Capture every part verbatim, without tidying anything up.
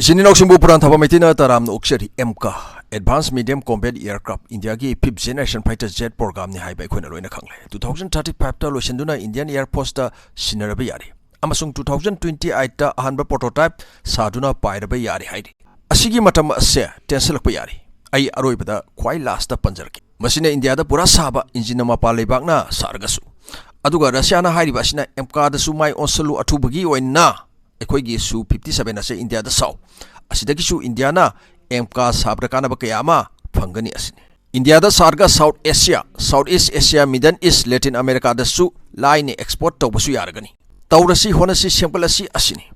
ꯏꯆꯤꯟ ꯏꯅꯥꯎꯁꯤꯡꯕꯨ ꯄꯨꯔꯥꯟ ꯊꯕ ꯃꯩꯇꯩꯅ ꯇꯔꯥꯝꯅ ꯑꯣꯛꯆꯔꯤ꯫ ꯑꯦꯝꯀꯥ, Advanced Medium Combat Aircraft, ꯏꯟꯗꯤꯌꯥꯒꯤ fifth generation fighter jet programꯅꯤ ꯍꯥꯏꯕ ꯑꯩꯈꯣꯏꯅ ꯂꯣꯏꯅ ꯈꯪꯂꯦ꯫ Two thousand thirty fiveꯇ ꯂꯣꯏꯁꯤꯟꯗꯨꯅ Indian Air Forceꯇ ꯁꯤꯟꯅꯔꯕ ꯌꯥꯔꯦ꯫ ꯑꯃꯁꯨꯡ two thousand twenty eightꯇ ꯑꯍꯥꯟꯕ prototype ꯁꯥꯗꯨꯅ ꯄꯥꯏꯔꯕ ꯌꯥꯔꯦ ꯍꯥꯏꯔꯤ꯫ ꯑꯁꯤꯒꯤ ꯃꯇꯝ ꯑꯁꯦ ꯇꯦꯟꯁꯤꯜꯂꯛꯄ ꯌꯥꯔꯤ꯫ ꯑꯩ ꯑꯔꯣꯏꯕꯗ ꯈ꯭ꯋꯥꯏ lastꯇ ꯄꯟꯖꯔꯛꯀꯦ꯫ ꯃꯁꯤꯅ ꯏꯟꯗꯤꯌꯥꯗ ꯄꯨꯔꯥ ꯁꯥꯕ ꯏꯟꯖꯤꯟꯅ ꯃꯄꯥꯟ ꯂꯩꯕꯥꯛꯅ ꯁꯥꯔꯒꯁꯨ꯫ ꯑꯗꯨꯒ ꯔꯁꯤꯌꯥꯅ ꯍꯥꯏꯔꯤꯕ ꯑꯁꯤꯅ ꯑꯦꯝꯀꯥꯗꯁꯨ ꯃꯥꯏ ꯑꯣꯟꯁꯤꯜꯂꯨ, ꯑꯊꯨꯕꯒꯤ ꯑꯣꯏꯅ ꯑꯩꯈꯣꯏꯒꯤ Su fifty seven ꯑꯁꯦ ꯏꯟꯗꯤꯌꯥꯗ ꯁꯥꯎ꯫ ꯑꯁꯤꯗꯒꯤꯁꯨ ꯏꯟꯗꯤꯌꯥꯅ ꯑꯦꯝꯀꯥ ꯁꯥꯕꯗ ꯀꯥꯟꯅꯕ ꯀꯌꯥ ꯑꯃ ꯐꯪꯒꯅꯤ ꯑꯁꯤꯅꯤ꯫ ꯏꯟꯗꯤꯌꯥꯗ ꯁꯥꯔꯒ South Asia, South East Asia, Middle East, Latin Americaꯗꯁꯨ ꯂꯥꯏꯅ export ꯇꯧꯕꯁꯨ ꯌꯥꯔꯒꯅꯤ꯫ ꯇꯧꯔꯁꯤ, ꯍꯣꯠꯅꯁꯤ, ꯁꯦꯝꯒꯠꯂꯁꯤ ꯑꯁꯤꯅꯤ꯫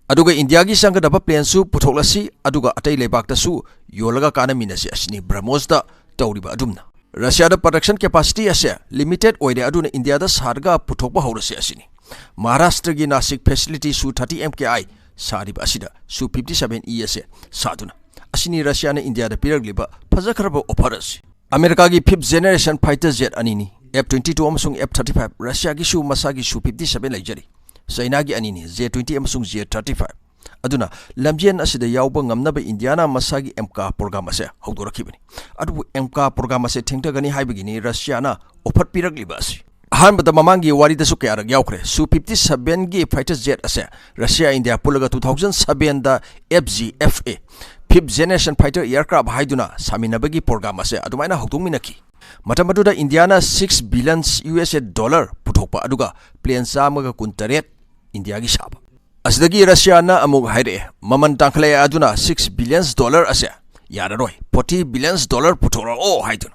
ꯑꯗꯨꯒ ꯏꯟꯗꯤꯌꯥꯒꯤ ꯆꯪꯒꯗꯕ planeꯁꯨ ꯄꯨꯊꯣꯛꯂꯁꯤ, ꯑꯗꯨꯒ ꯑꯇꯩ ꯂꯩꯕꯥꯛꯇꯁꯨ ꯌꯣꯜꯂꯒ ꯀꯥꯟꯅꯃꯤꯟꯅꯁꯤ ꯑꯁꯤꯅꯤ ꯕ꯭ꯔꯍꯃꯣꯁꯇ ꯇꯧꯔꯤꯕ ꯑꯗꯨꯝꯅ꯫ ꯔꯁꯤꯌꯥꯗ production capacity ꯑꯁꯦ limited ꯑꯣꯏꯔꯦ, ꯑꯗꯨꯅ ꯏꯟꯗꯤꯌꯥꯗ ꯁꯥꯔꯒ ꯄꯨꯊꯣꯛꯄ ꯍꯧꯔꯁꯤ ꯑꯁꯤꯅꯤ꯫ ꯃꯍꯥꯔꯥꯁꯇ꯭ꯔꯒꯤ Nashik facility Su thirty M K I ꯁꯥꯔꯤꯕ ꯑꯁꯤꯗ Su fifty seven E ꯑꯁꯦ ꯁꯥꯗꯨꯅ꯫ ꯑꯁꯤꯅꯤ ꯔꯁꯤꯌꯥꯅ ꯏꯟꯗꯤꯌꯥꯗ ꯄꯤꯔꯛꯂꯤꯕ ꯐꯖꯈ꯭ꯔꯕ offer ꯑꯁꯤ꯫ ꯑꯃꯦꯔꯤꯀꯥꯒꯤ fifth generation fighter jet ꯑꯅꯤꯅꯤ, F twenty two ꯑꯃꯁꯨꯡ F thirty five꯫ ꯔꯁꯤꯌꯥꯒꯤꯁꯨ ꯃꯁꯥꯒꯤ Su fifty seven ꯂꯩꯖꯔꯤ꯫ ꯆꯩꯅꯥꯒꯤ ꯑꯅꯤꯅꯤ, J twenty ꯑꯃꯁꯨꯡ J thirty five꯫ ꯑꯗꯨꯅ ꯂꯝꯖꯦꯟ ꯑꯁꯤꯗ ꯌꯥꯎꯕ ꯉꯝꯅꯕ ꯏꯟꯗꯤꯌꯥꯅ ꯃꯁꯥꯒꯤ ꯑꯦꯝꯀꯥ program ꯑꯁꯦ ꯍꯧꯗꯣꯔꯛꯈꯤꯕꯅꯤ꯫ ꯑꯗꯨꯕꯨ ꯑꯦꯝꯀꯥ program ꯑꯁꯦ ꯊꯦꯡꯊꯒꯅꯤ ꯍꯥꯏꯕꯒꯤꯅꯤ ꯔꯁꯤꯌꯥꯅ offer ꯄꯤꯔꯛꯂꯤꯕ ꯑꯁꯤ꯫ ꯑꯍꯥꯟꯕꯗ ꯃꯃꯥꯡꯒꯤ ꯋꯥꯔꯤꯗꯁꯨ ꯀꯌꯥꯔꯛ ꯌꯥꯎꯈ꯭ꯔꯦ꯫ Su fifty sevenꯒꯤ fighter jet ꯑꯁꯦ ꯔꯁꯤꯌꯥ ꯏꯟꯗꯤꯌꯥ ꯄꯨꯜꯂꯒ two thousand sevenꯗ F G F A, fifth generation fighter aircraft ꯍꯥꯏꯗꯨꯅ ꯁꯥꯃꯤꯟꯅꯕꯒꯤ program ꯑꯁꯦ ꯑꯗꯨꯃꯥꯏꯅ ꯍꯧꯗꯣꯛꯃꯤꯟꯅꯈꯤ꯫ ꯃꯇꯝ ꯑꯗꯨꯗ ꯏꯟꯗꯤꯌꯥꯅ six billion U S A dollar ꯄꯨꯊꯣꯛꯄ, ꯑꯗꯨꯒ plane ꯆꯥꯝꯃꯒ ꯀꯨꯟꯇꯔꯦꯠ ꯏꯟꯗꯤꯌꯥꯒꯤ ꯁꯥꯕ꯫ ꯑꯁꯤꯗꯒꯤ ꯔꯁꯤꯌꯥꯅ ꯑꯃꯨꯛ ꯍꯥꯏꯔꯛꯑꯦ, ꯃꯃꯜ ꯇꯥꯡꯈꯠꯂꯛꯑꯦ, ꯑꯗꯨꯅ six billion dollar ꯑꯁꯦ ꯌꯥꯔꯔꯣꯏ, forty billion dollar ꯄꯨꯊꯣꯔꯛꯑꯣ ꯍꯥꯏꯗꯨꯅ꯫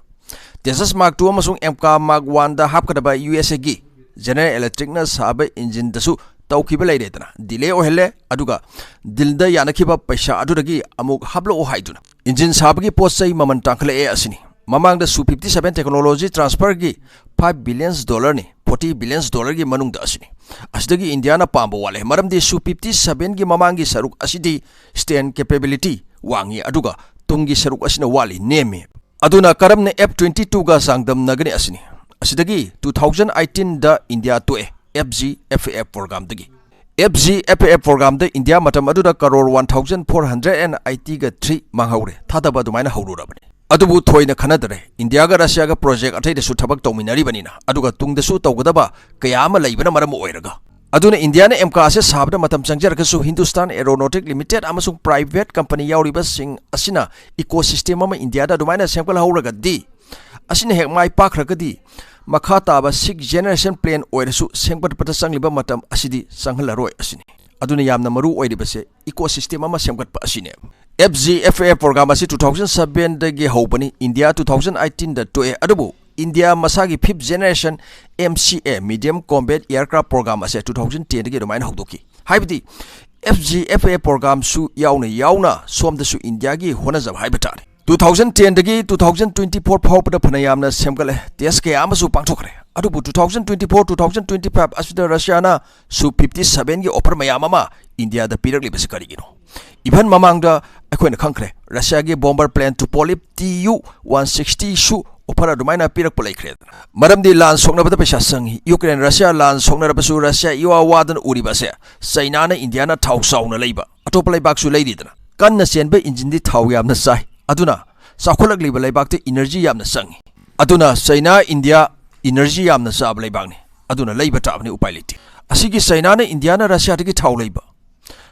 Tejas Mark two ꯑꯃꯁꯨꯡ ꯑꯦꯝꯀꯥ Mark oneꯗ ꯍꯥꯞꯀꯗꯕ U S Aꯒꯤ General Electricꯅ ꯁꯥꯕ ꯏꯟꯖꯤꯟꯗꯁꯨ ꯇꯧꯈꯤꯕ ꯂꯩꯔꯦꯗꯅ, delay ꯑꯣꯏꯍꯜꯂꯦ, ꯑꯗꯨꯒ dealꯗ ꯌꯥꯅꯈꯤꯕ ꯄꯩꯁꯥ ꯑꯗꯨꯗꯒꯤ ꯑꯃꯨꯛ ꯍꯥꯞꯂꯛꯑꯣ ꯍꯥꯏꯗꯨꯅ꯫ ꯏꯟꯖꯤꯟ ꯁꯥꯕꯒꯤ ꯄꯣꯠ ꯆꯩ ꯃꯃꯜ ꯇꯥꯡꯈꯠꯂꯛꯑꯦ ꯑꯁꯤꯅꯤ꯫ ꯃꯃꯥꯡꯗ Su fifty seven technology transferꯒꯤ five billion dollarꯅꯤ, forty billion dollarꯒꯤ ꯃꯅꯨꯡꯗ ꯑꯁꯤꯅꯤ꯫ ꯑꯁꯤꯗꯒꯤ ꯏꯟꯗꯤꯌꯥꯅ ꯄꯥꯝꯕ ꯋꯥꯠꯂꯦ, ꯃꯔꯝꯗꯤ Su fifty sevenꯒꯤ ꯃꯃꯥꯡꯒꯤ ꯁꯔꯨꯛ ꯑꯁꯤꯗꯤ stand capability ꯋꯥꯡꯉꯤ, ꯑꯗꯨꯒ ꯇꯨꯡꯒꯤ ꯁꯔꯨꯛ ꯑꯁꯤꯅ ꯋꯥꯠꯂꯤ, ꯅꯦꯝꯃꯤ꯫ ꯑꯗꯨꯅ ꯀꯔꯝꯅ F twenty twoꯒ ꯆꯥꯡꯗꯝꯅꯒꯅꯤ ꯑꯁꯤꯅꯤ꯫ ꯑꯁꯤꯗꯒꯤ two thousand eighteenꯗ ꯏꯟꯗꯤꯌꯥ ꯇꯣꯛꯑꯦ F G F A programꯗꯒꯤ꯫ F G F A programꯗ ꯏꯟꯗꯤꯌꯥ ꯃꯇꯝ ꯑꯗꯨꯗ crore one thousand four hundred and ꯑꯩꯠꯇꯤꯒ ꯊ꯭ꯔꯤ ꯃꯥꯡꯍꯧꯔꯦ꯫ ꯊꯥꯗꯕ ꯑꯗꯨꯃꯥꯏꯅ ꯍꯧꯔꯨꯔꯕꯅꯤ꯫ ꯑꯗꯨꯕꯨ ꯊꯣꯏꯅ ꯈꯟꯅꯗ꯭ꯔꯦ꯫ ꯏꯟꯗꯤꯌꯥꯒ ꯔꯁꯤꯌꯥꯒ ꯄ꯭ꯔꯣꯖꯦꯛ ꯑꯇꯩꯗꯁꯨ ꯊꯕꯛ ꯇꯧꯃꯤꯟꯅꯔꯤꯕꯅꯤꯅ, ꯑꯗꯨꯒ ꯇꯨꯡꯗꯁꯨ ꯇꯧꯒꯗꯕ ꯀꯌꯥ ꯑꯃ ꯂꯩꯕꯅ ꯃꯔꯝ ꯑꯣꯏꯔꯒ꯫ ꯑꯗꯨꯅ ꯏꯟꯗꯤꯌꯥꯅ ꯑꯦꯝꯀꯥ ꯑꯁꯤ ꯁꯥꯕꯗ ꯃꯇꯝ ꯆꯪꯖꯔꯒꯁꯨ, ꯍꯤꯟꯗꯨꯁꯇꯥꯟ ꯑꯦꯔꯣꯅꯣꯇꯤꯛ ꯂꯤꯃꯤꯇꯦꯗ ꯑꯃꯁꯨꯡ ꯄ꯭ꯔꯥꯏꯚꯦꯠ ꯀꯝꯄꯅꯤ ꯌꯥꯎꯔꯤꯕꯁꯤꯡ ꯑꯁꯤꯅ ꯏꯀꯣ ꯁꯤꯁꯇꯦꯝ ꯑꯃ ꯏꯟꯗꯤꯌꯥꯗ ꯑꯗꯨꯃꯥꯏꯅ ꯁꯦꯝꯒꯠꯍꯧꯔꯒꯗꯤ, ꯑꯁꯤꯅ ꯍꯦꯛ ꯃꯥꯏ ꯄꯥꯛꯈ꯭ꯔꯒꯗꯤ, ꯃꯈꯥ ꯇꯥꯕ ꯁꯤꯛꯁ ꯖꯦꯅꯦꯔꯦꯁꯟ ꯄ꯭ꯂꯦꯟ ꯑꯣꯏꯔꯁꯨ ꯁꯦꯝꯒꯠꯄꯗ ꯆꯪꯂꯤꯕ ꯃꯇꯝ ꯑꯁꯤꯗꯤ ꯆꯪꯍꯜꯂꯔꯣꯏ ꯑꯁꯤꯅꯤ꯫ ꯑꯗꯨꯅ ꯌꯥꯝꯅ ꯃꯔꯨ ꯑꯣꯏꯔꯤꯕꯁꯦ ꯏꯀꯣ ꯁꯤꯁꯇꯦꯝ ꯑꯃ ꯁꯦꯝꯒꯠꯄ ꯑꯁꯤꯅꯦ꯫ F G F A program ꯑꯁꯤ two thousand sevenꯗꯒꯤ ꯍꯧꯕꯅꯤ, ꯏꯟꯗꯤꯌꯥ two thousand eighteenꯗ ꯇꯣꯛꯑꯦ꯫ ꯑꯗꯨꯕꯨ ꯏꯟꯗꯤꯌꯥ ꯃꯁꯥꯒꯤ fifth generation M C A, medium combat aircraft program ꯑꯁꯦ two thousand tenꯗꯒꯤ ꯑꯗꯨꯃꯥꯏꯅ ꯍꯧꯗꯣꯛꯈꯤ꯫ ꯍꯥꯏꯕꯗꯤ F G F A programꯁꯨ ꯌꯥꯎꯅ ꯌꯥꯎꯅ ꯁꯣꯝꯗꯁꯨ ꯏꯟꯗꯤꯌꯥꯒꯤ ꯍꯣꯠꯅꯖꯕ ꯍꯥꯏꯕ ꯇꯥꯔꯦ꯫ Two thousand tenꯗꯒꯤ two thousand twenty four ꯐꯥꯎꯕꯗ ꯐꯅ ꯌꯥꯝꯅ ꯁꯦꯝꯒꯠꯂꯦ, ꯇꯦꯁ ꯀꯌꯥ ꯑꯃꯁꯨ ꯄꯥꯡꯊꯣꯛꯈ꯭ꯔꯦ꯫ ꯑꯗꯨꯕꯨ two thousand twenty four, two thousand twenty five ꯑꯁꯤꯗ ꯔꯁꯤꯌꯥꯅ ꯁꯨ fifty sevenꯒꯤ offer ꯃꯌꯥꯝ ꯑꯃ ꯏꯟꯗꯤꯌꯥꯗ ꯄꯤꯔꯛꯂꯤꯕꯁꯤ ꯀꯔꯤꯒꯤꯅꯣ? Even ꯃꯃꯥꯡꯗ ꯑꯩꯈꯣꯏꯅ ꯈꯪꯈ꯭ꯔꯦ, ꯔꯁꯤꯌꯥꯒꯤ bomber plane Tupolev Tu one sixtyꯁꯨ offer ꯑꯗꯨꯃꯥꯏꯅ ꯄꯤꯔꯛꯄ ꯂꯩꯈ꯭ꯔꯦꯗꯅ꯫ ꯃꯔꯝꯗꯤ ꯂꯥꯟ ꯁꯣꯛꯅꯕꯗ ꯄꯩꯁꯥ ꯆꯪꯉꯤ꯫ ꯌꯨꯀ꯭ꯔꯦꯟ ꯔꯁꯤꯌꯥ ꯂꯥꯟ ꯁꯣꯛꯅꯔꯕꯁꯨ ꯔꯁꯤꯌꯥ ꯏꯋꯥ ꯋꯥꯗꯅ ꯎꯔꯤꯕ ꯑꯁꯦ ꯆꯩꯅꯥꯅ ꯏꯟꯗꯤꯌꯥꯅ ꯊꯥꯎ ꯆꯥꯎꯅ ꯂꯩꯕ, ꯑꯇꯣꯞꯄ ꯂꯩꯕꯥꯛꯁꯨ ꯂꯩꯔꯤꯗꯅ꯫ ꯀꯟꯅ ꯆꯦꯟꯕ ꯏꯟꯖꯤꯟꯗꯤ ꯊꯥꯎ ꯌꯥꯝꯅ ꯆꯥꯏ꯫ ꯑꯗꯨꯅ ꯆꯥꯎꯈꯠꯂꯛꯂꯤꯕ ꯂꯩꯕꯥꯛꯇ energy ꯌꯥꯝꯅ ꯆꯪꯉꯤ꯫ ꯑꯗꯨꯅ ꯆꯩꯅꯥ, ꯏꯟꯗꯤꯌꯥ energy ꯌꯥꯝꯅ ꯆꯥꯕ ꯂꯩꯕꯥꯛꯅꯤ꯫ ꯑꯗꯨꯅ ꯂꯩꯕ ꯇꯥꯕꯅꯤ, ꯎꯄꯥꯏ ꯂꯩꯇꯦ꯫ ꯑꯁꯤꯒꯤ ꯆꯩꯅꯥꯅ ꯏꯟꯗꯤꯌꯥꯅ ꯔꯁꯤꯌꯥꯗꯒꯤ ꯊꯥꯎ ꯂꯩꯕ꯫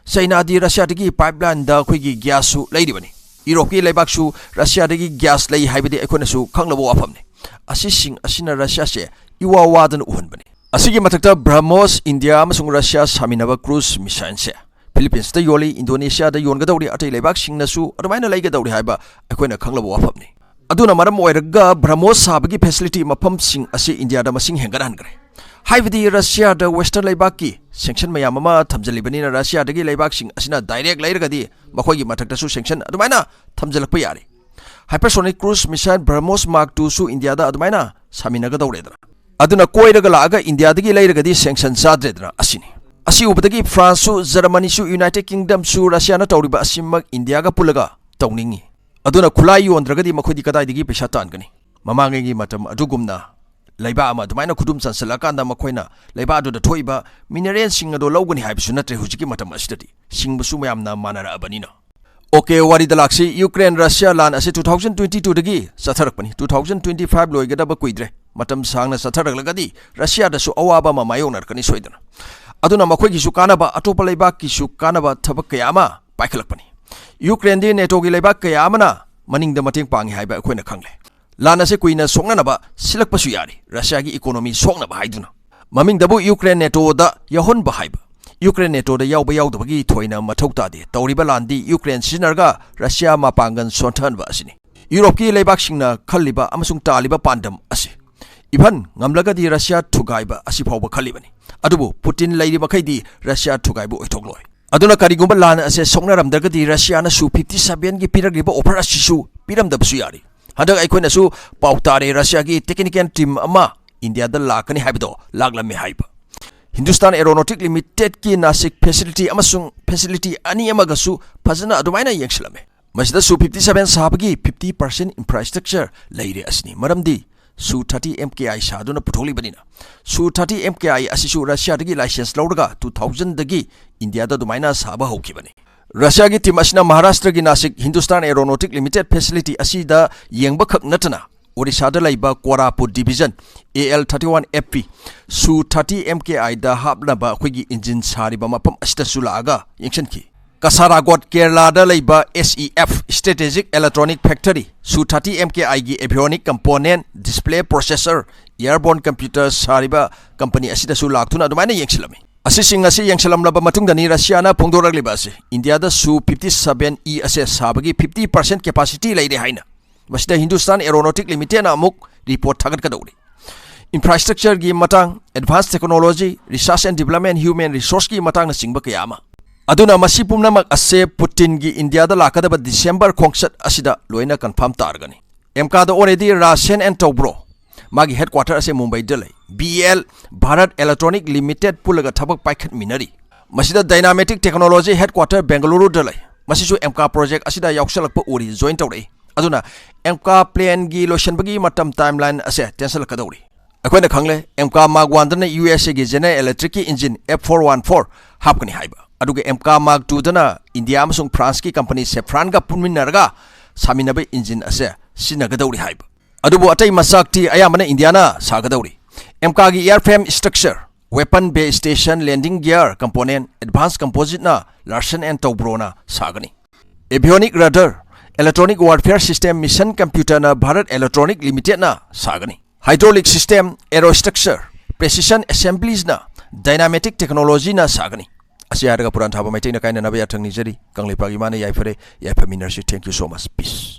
ꯆꯩꯅꯥꯗꯤ ꯔꯁꯤꯌꯥꯗꯒꯤ ꯄꯥꯏꯞꯂꯥꯏꯟꯗ ꯑꯩꯈꯣꯏꯒꯤ ꯒ꯭ꯌꯥꯁꯁꯨ ꯂꯩꯔꯤꯕꯅꯤ꯫ ꯌꯨꯔꯣꯞꯀꯤ ꯂꯩꯕꯥꯛꯁꯨ ꯔꯁꯤꯌꯥꯗꯒꯤ ꯒ꯭ꯌꯥꯁ ꯂꯩ ꯍꯥꯏꯕꯗꯤ ꯑꯩꯈꯣꯏꯅꯁꯨ ꯈꯪꯂꯕ ꯋꯥꯐꯝꯅꯤ꯫ ꯑꯁꯤꯁꯤꯡ ꯑꯁꯤꯅ ꯔꯁꯤꯌꯥꯁꯦ ꯏꯋꯥ ꯋꯥꯗꯅ ꯎꯍꯟꯕꯅꯤ꯫ ꯑꯁꯤꯒꯤ ꯃꯊꯛꯇ ꯕ꯭ꯔꯍꯃꯣꯁ, ꯏꯟꯗꯤꯌꯥ ꯑꯃꯁꯨꯡ ꯔꯁꯤꯌꯥ ꯁꯥꯃꯤꯟꯅꯕ cruise missileꯁꯦ ꯐꯤꯂꯤꯄꯤꯟꯁꯇ ꯌꯣꯜꯂꯤ, ꯏꯟꯗꯣꯅꯦꯁꯤꯌꯥꯗ ꯌꯣꯟꯒꯗꯧꯔꯤ, ꯑꯇꯩ ꯂꯩꯕꯥꯛꯁꯤꯡꯅꯁꯨ ꯑꯗꯨꯃꯥꯏꯅ ꯂꯩꯒꯗꯧꯔꯤ ꯍꯥꯏꯕ ꯑꯩꯈꯣꯏꯅ ꯈꯪꯂꯕ ꯋꯥꯐꯝꯅꯤ꯫ ꯑꯗꯨꯅ ꯃꯔꯝ ꯑꯣꯏꯔꯒ ꯕ꯭ꯔꯍꯃꯣꯁ ꯁꯥꯕꯒꯤ facility ꯃꯐꯝꯁꯤꯡ ꯑꯁꯤ ꯏꯟꯗꯤꯌꯥꯗ ꯃꯁꯤꯡ ꯍꯦꯟꯒꯠꯍꯟꯈ꯭ꯔꯦ꯫ ꯍꯥꯏꯕꯗꯤ ꯔꯁꯤꯌꯥꯗ western ꯂꯩꯕꯥꯛꯀꯤ sanction ꯃꯌꯥꯝ ꯑꯃ ꯊꯝꯖꯤꯜꯂꯤꯕꯅꯤꯅ, ꯔꯁꯤꯌꯥꯗꯒꯤ ꯂꯩꯕꯥꯛꯁꯤꯡ ꯑꯁꯤꯅ direct ꯂꯩꯔꯒꯗꯤ ꯃꯈꯣꯏꯒꯤ ꯃꯊꯛꯇꯁꯨ sanction ꯑꯗꯨꯃꯥꯏꯅ ꯊꯝꯖꯤꯜꯂꯛꯄ ꯌꯥꯔꯤ꯫ Hypersonic cruise missile ꯕ꯭ꯔꯍꯃꯣꯁ Mark twoꯁꯨ ꯏꯟꯗꯤꯌꯥꯗ ꯑꯗꯨꯃꯥꯏꯅ ꯁꯥꯃꯤꯟꯅꯒꯗꯧꯔꯦꯗꯅ꯫ ꯑꯗꯨꯅ ꯀꯣꯏꯔꯒ ꯂꯥꯛꯑꯒ ꯏꯟꯗꯤꯌꯥꯗꯒꯤ ꯂꯩꯔꯒꯗꯤ sanction ꯆꯥꯗ꯭ꯔꯦꯗꯅ꯫ ꯑꯁꯤꯅꯤ꯫ ꯑꯁꯤ ꯎꯕꯗꯒꯤ ꯐ꯭ꯔꯥꯟꯁꯁꯨ, ꯖꯔꯃꯅꯤꯁꯨ, ꯌꯨꯅꯥꯏꯇꯦꯗ ꯀꯤꯡꯗꯝꯁꯨ ꯔꯁꯤꯌꯥꯅ ꯇꯧꯔꯤꯕ ꯑꯁꯤꯃꯛ ꯏꯟꯗꯤꯌꯥꯒ ꯄꯨꯜꯂꯒ ꯇꯧꯅꯤꯡꯉꯤ꯫ ꯑꯗꯨꯅ ꯈꯨꯠꯂꯥꯏ ꯌꯣꯟꯗ꯭ꯔꯒꯗꯤ ꯃꯈꯣꯏꯗꯤ ꯀꯗꯥꯏꯗꯒꯤ ꯄꯩꯁꯥ ꯇꯥꯟꯒꯅꯤ? ꯃꯃꯥꯡꯉꯩꯒꯤ ꯃꯇꯝ ꯑꯗꯨꯒꯨꯝꯅ ꯂꯩꯕꯥꯛ ꯑꯃ ꯑꯗꯨꯃꯥꯏꯅ ꯈꯨꯗꯨꯝ ꯆꯟꯁꯤꯜꯂꯀꯥꯟꯗ ꯃꯈꯣꯏꯅ ꯂꯩꯕꯥꯛ ꯑꯗꯨꯗ ꯊꯣꯛꯏꯕ mineralꯁꯤꯡ ꯑꯗꯣ ꯂꯧꯒꯅꯤ ꯍꯥꯏꯕꯁꯨ ꯅꯠꯇ꯭ꯔꯦ ꯍꯧꯖꯤꯛꯀꯤ ꯃꯇꯝ ꯑꯁꯤꯗꯗꯤ꯫ ꯁꯤꯡꯕꯁꯨ ꯃꯌꯥꯝꯅ ꯃꯥꯟꯅꯔꯛꯑꯕꯅꯤꯅ꯫ ꯑꯣꯀꯦ, ꯋꯥꯔꯤꯗ ꯂꯥꯛꯁꯤ꯫ ꯌꯨꯀ꯭ꯔꯦꯟ ꯔꯁꯤꯌꯥ ꯂꯥꯟ ꯑꯁꯤ two thousand twenty twoꯗꯒꯤ ꯆꯠꯊꯔꯛꯄꯅꯤ꯫ Two thousand twenty five ꯂꯣꯏꯒꯗꯕ ꯀꯨꯏꯗ꯭ꯔꯦ꯫ ꯃꯇꯝ ꯁꯥꯡꯅ ꯆꯠꯊꯔꯛꯂꯒꯗꯤ ꯔꯁꯤꯌꯥꯗꯁꯨ ꯑꯋꯥꯕ ꯑꯃ ꯃꯥꯌꯣꯛꯅꯔꯛꯀꯅꯤ ꯁꯣꯏꯗꯅ꯫ ꯑꯗꯨꯅ ꯃꯈꯣꯏꯒꯤꯁꯨ ꯀꯥꯟꯅꯕ, ꯑꯇꯣꯞꯄ ꯂꯩꯕꯥꯛꯀꯤꯁꯨ ꯀꯥꯟꯅꯕ ꯊꯕꯛ ꯀꯌꯥ ꯑꯃ ꯄꯥꯏꯈꯠꯂꯛꯄꯅꯤ꯫ ꯌꯨꯀ꯭ꯔꯦꯟꯗꯤ NATOꯒꯤ ꯂꯩꯕꯥꯛ ꯀꯌꯥ ꯑꯃꯅ ꯃꯅꯤꯡꯗ ꯃꯇꯦꯡ ꯄꯥꯡꯉꯤ ꯍꯥꯏꯕ ꯑꯩꯈꯣꯏꯅ ꯈꯪꯂꯦ꯫ ꯂꯥꯟ ꯑꯁꯤ ꯀꯨꯏꯅ ꯁꯣꯛꯅꯅꯕ ꯁꯤꯜꯂꯛꯄꯁꯨ ꯌꯥꯔꯤ, ꯔꯁꯤꯌꯥꯒꯤ economy ꯁꯣꯛꯅꯕ ꯍꯥꯏꯗꯨꯅ꯫ ꯃꯃꯤꯡꯗꯕꯨ ꯌꯨꯀ꯭ꯔꯦꯟ NATOꯗ ꯌꯥꯎꯍꯟꯕ ꯍꯥꯏꯕ꯫ ꯌꯨꯀ꯭ꯔꯦꯟ NATOꯗ ꯌꯥꯎꯕ ꯌꯥꯎꯗꯕꯒꯤ ꯊꯣꯏꯅ ꯃꯊꯧ ꯇꯥꯗꯦ꯫ ꯇꯧꯔꯤꯕ ꯂꯥꯟꯗꯤ ꯌꯨꯀ꯭ꯔꯦꯟ ꯁꯤꯖꯤꯟꯅꯔꯒ ꯔꯁꯤꯌꯥ ꯃꯄꯥꯡꯒꯜ ꯁꯣꯟꯊꯍꯟꯕ ꯑꯁꯤꯅꯤ꯫ ꯌꯨꯔꯣꯞꯀꯤ ꯂꯩꯕꯥꯛꯁꯤꯡꯅ ꯈꯜꯂꯤꯕ ꯑꯃꯁꯨꯡ ꯇꯥꯜꯂꯤꯕ ꯄꯥꯟꯗꯝ ꯑꯁꯤ꯫ Even ꯉꯝꯂꯒꯗꯤ ꯔꯁꯤꯌꯥ ꯊꯨꯒꯥꯏꯕ ꯑꯁꯤ ꯐꯥꯎꯕ ꯈꯜꯂꯤꯕꯅꯤ꯫ ꯑꯗꯨꯕꯨ ꯄꯨꯇꯤꯟ ꯂꯩꯔꯤ ꯃꯈꯩꯗꯤ ꯔꯁꯤꯌꯥ ꯊꯨꯒꯥꯏꯕ ꯑꯣꯏꯊꯣꯛꯂꯣꯏ꯫ ꯑꯗꯨꯅ ꯀꯔꯤꯒꯨꯝꯕ ꯂꯥꯟ ꯑꯁꯦ ꯁꯣꯛꯅꯔꯝꯗ꯭ꯔꯒꯗꯤ ꯔꯁꯤꯌꯥꯅ ꯁꯨ fifty sevenꯒꯤ ꯄꯤꯔꯛꯂꯤꯕ offer ꯑꯁꯤꯁꯨ ꯄꯤꯔꯝꯗꯕꯁꯨ ꯌꯥꯔꯤ꯫ ꯍꯟꯗꯛ ꯑꯩꯈꯣꯏꯅꯁꯨ ꯄꯥꯎ ꯇꯥꯔꯦ, ꯔꯁꯤꯌꯥꯒꯤ technical team ꯑꯃ ꯏꯟꯗꯤꯌꯥꯗ ꯂꯥꯛꯀꯅꯤ ꯍꯥꯏꯕꯗꯣ ꯂꯥꯛꯂꯝꯃꯦ ꯍꯥꯏꯕ꯫ ꯍꯤꯟꯗꯨꯁꯇꯥꯟ Aeronautic Limitedꯀꯤ ꯅꯥꯁꯤꯛ facility ꯑꯃꯁꯨꯡ facility ꯑꯅꯤ ꯑꯃꯒꯁꯨ ꯐꯖꯅ ꯑꯗꯨꯃꯥꯏꯅ ꯌꯦꯡꯁꯤꯜꯂꯝꯃꯦ꯫ ꯃꯁꯤꯗ ꯁꯨ fifty seven ꯁꯥꯕꯒꯤ fifty percent infrastructure ꯂꯩꯔꯦ ꯑꯁꯤꯅꯤ꯫ ꯃꯔꯝꯗꯤ ꯁꯨ thirty MKI ꯁꯥꯗꯨꯅ ꯄꯨꯊꯣꯛꯂꯤꯕꯅꯤꯅ꯫ ꯁꯨ thirty MKI ꯑꯁꯤꯁꯨ ꯔꯁꯤꯌꯥꯗꯒꯤ license ꯂꯧꯔꯒ two thousandꯗꯒꯤ ꯏꯟꯗꯤꯌꯥꯗ ꯑꯗꯨꯃꯥꯏꯅ ꯁꯥꯕ ꯍꯧꯈꯤꯕꯅꯤ꯫ ꯔꯁꯤꯌꯥꯒꯤ team ꯑꯁꯤꯅ ꯃꯍꯥꯔꯥꯁꯇ꯭ꯔꯒꯤ Nashik Hindustan Aeronautic Limited facility ꯑꯁꯤꯗ ꯌꯦꯡꯕ ꯈꯛ ꯅꯠꯇꯅ ꯑꯣꯔꯤꯁꯥꯗ ꯂꯩꯕ ꯀꯣꯔꯥꯄꯨꯔ division AL thirty one FP ꯁꯨ thirty MKIꯗ ꯍꯥꯞꯅꯕ ꯑꯩꯈꯣꯏꯒꯤ engine ꯁꯥꯔꯤꯕ ꯃꯐꯝ ꯑꯁꯤꯗꯁꯨ ꯂꯥꯛꯑꯒ ꯌꯦꯡꯁꯤꯟꯈꯤ꯫ ꯀꯁꯥꯔꯥꯒꯣꯠ ꯀꯦꯔꯂꯥꯗ ꯂꯩꯕ SEF Strategic Electronic Factory ꯁꯨ thirty MKIꯒꯤ avionic component, display, processor, airborne computer ꯁꯥꯔꯤꯕ company ꯑꯁꯤꯗꯁꯨ ꯂꯥꯛꯇꯨꯅ ꯑꯗꯨꯃꯥꯏꯅ ꯌꯦꯡꯁꯤꯜꯂꯝꯃꯤ꯫ ꯑꯁꯤꯁꯤꯡ ꯑꯁꯤ ꯌꯦꯡꯁꯤꯜꯂꯝꯂꯕ ꯃꯇꯨꯡꯗꯅꯤ ꯔꯁꯤꯌꯥꯅ ꯐꯣꯡꯗꯣꯔꯛꯂꯤꯕ ꯑꯁꯤ꯫ ꯏꯟꯗꯤꯌꯥꯗ ꯁꯨ fifty seven E ꯑꯁꯦ ꯁꯥꯕꯒꯤ fifty percent capacity ꯂꯩꯔꯦ ꯍꯥꯏꯅ꯫ ꯃꯁꯤꯗ ꯍꯤꯟꯗꯨꯁꯇꯥꯟ Aeronautics Limitedꯅ ꯑꯃꯨꯛ report ꯊꯥꯒꯠꯀꯗꯧꯔꯤ꯫ Infrastructureꯒꯤ ꯃꯇꯥꯡ, advanced technology, research and development, human resourceꯀꯤ ꯃꯇꯥꯡꯅꯆꯤꯡꯕ ꯀꯌꯥ ꯑꯃ꯫ ꯑꯗꯨꯅ ꯃꯁꯤ ꯄꯨꯝꯅꯃꯛ ꯑꯁꯦ ꯄꯨꯇꯤꯟꯒꯤ ꯏꯟꯗꯤꯌꯥꯗ ꯂꯥꯛꯀꯗꯕ December ꯈꯣꯡꯆꯠ ꯑꯁꯤꯗ ꯂꯣꯏꯅ confirm ꯇꯥꯔꯒꯅꯤ꯫ ꯑꯦꯝꯀꯥꯗ already ꯔꯥꯁꯦꯟ ꯑꯦꯟ ꯇꯧꯕ꯭ꯔꯣ? ꯃꯥꯒꯤ headquarter ꯑꯁꯦ ꯃꯨꯝꯕꯩꯗ ꯂꯩ꯫ BEL, Bharat Electronic Limited ꯄꯨꯜꯂꯒ ꯊꯕꯛ ꯄꯥꯏꯈꯠꯃꯤꯟꯅꯔꯤ꯫ ꯃꯁꯤꯗ Dynamatic Technology headquarter ꯕꯦꯡꯒꯂꯨꯔꯨꯗ ꯂꯩ꯫ ꯃꯁꯤꯁꯨ ꯑꯦꯝꯀꯥ project ꯑꯁꯤꯗ ꯌꯥꯎꯁꯜꯂꯛꯄ ꯎꯔꯤ, join ꯇꯧꯔꯛꯏ꯫ ꯑꯗꯨꯅ ꯑꯦꯝꯀꯥ planꯒꯤ ꯂꯣꯏꯁꯤꯟꯕꯒꯤ ꯃꯇꯝ timeline ꯑꯁꯦ ꯇꯦꯟꯁꯤꯜꯂꯛꯀꯗꯧꯔꯤ꯫ ꯑꯩꯈꯣꯏꯅ ꯈꯪꯂꯦ, ꯑꯦꯝꯀꯥ ꯃꯥꯔꯛ ꯋꯥꯟꯗꯅ ꯌꯨ ꯑꯦꯁ ꯑꯦꯒꯤ ꯖꯦꯅꯔꯦꯜ ꯏꯂꯦꯛꯇ꯭ꯔꯤꯛꯀꯤ engine F four one four ꯍꯥꯞꯀꯅꯤ ꯍꯥꯏꯕ꯫ ꯑꯗꯨꯒ ꯑꯦꯝꯀꯥ ꯃꯥꯔꯛ ꯇꯨꯗꯅ ꯏꯟꯗꯤꯌꯥ ꯑꯃꯁꯨꯡ ꯐ꯭ꯔꯥꯟꯁꯀꯤ ꯀꯝꯄꯅꯤ ꯁꯦꯐ꯭ꯔꯥꯟꯒ ꯄꯨꯟꯃꯤꯟꯅꯔꯒ ꯁꯥꯃꯤꯟꯅꯕ ꯏꯟꯖꯤꯟ ꯑꯁꯦ ꯁꯤꯖꯤꯟꯅꯒꯗꯧꯔꯤ ꯍꯥꯏꯕ꯫ ꯑꯗꯨꯕꯨ ꯑꯇꯩ ꯃꯆꯥꯛꯇꯤ ꯑꯌꯥꯝꯕꯅ ꯏꯟꯗꯤꯌꯥꯅ ꯁꯥꯒꯗꯧꯔꯤ꯫ ꯑꯦꯝꯀꯥꯒꯤ air frame structure, weapon bay station, landing gear component, advance ꯀꯝꯄꯣꯖꯤꯠꯅ ꯂꯥꯔꯁꯟ ꯑꯦꯟ ꯇꯧꯕ꯭ꯔꯣꯅ ꯁꯥꯒꯅꯤ꯫ Avionic radar, electronic warfare system, mission ꯀꯝꯄ꯭ꯌꯨꯇꯔꯅ ꯚꯥꯔꯠ ꯏꯂꯦꯛꯇ꯭ꯔꯣꯅꯤꯛ ꯂꯤꯃꯤꯇꯦꯗꯅ ꯁꯥꯒꯅꯤ꯫ Hydraulic system, aero structure, precision ꯑꯦꯁꯦꯝꯕ꯭ꯂꯤꯁꯅ ꯗꯥꯏꯅꯥꯃꯦꯇꯤꯛ ꯇꯦꯛꯅꯣꯂꯣꯖꯤꯅ ꯁꯥꯒꯅꯤ꯫ ꯑꯁꯤ ꯍꯥꯏꯔꯒ ꯄꯨꯔꯥꯟ ꯊꯥꯕ ꯃꯩꯇꯩꯅ ꯀꯥꯏꯅꯅꯕ ꯌꯥꯊꯪ ꯅꯤꯖꯔꯤ꯫ ꯀꯪꯂꯩꯄꯥꯛ ꯏꯃꯥꯅ ꯌꯥꯏꯐꯔꯦ꯫ ꯌꯥꯏꯐꯃꯤꯟꯅꯔꯁꯤ꯫ Thank you so much. Peace.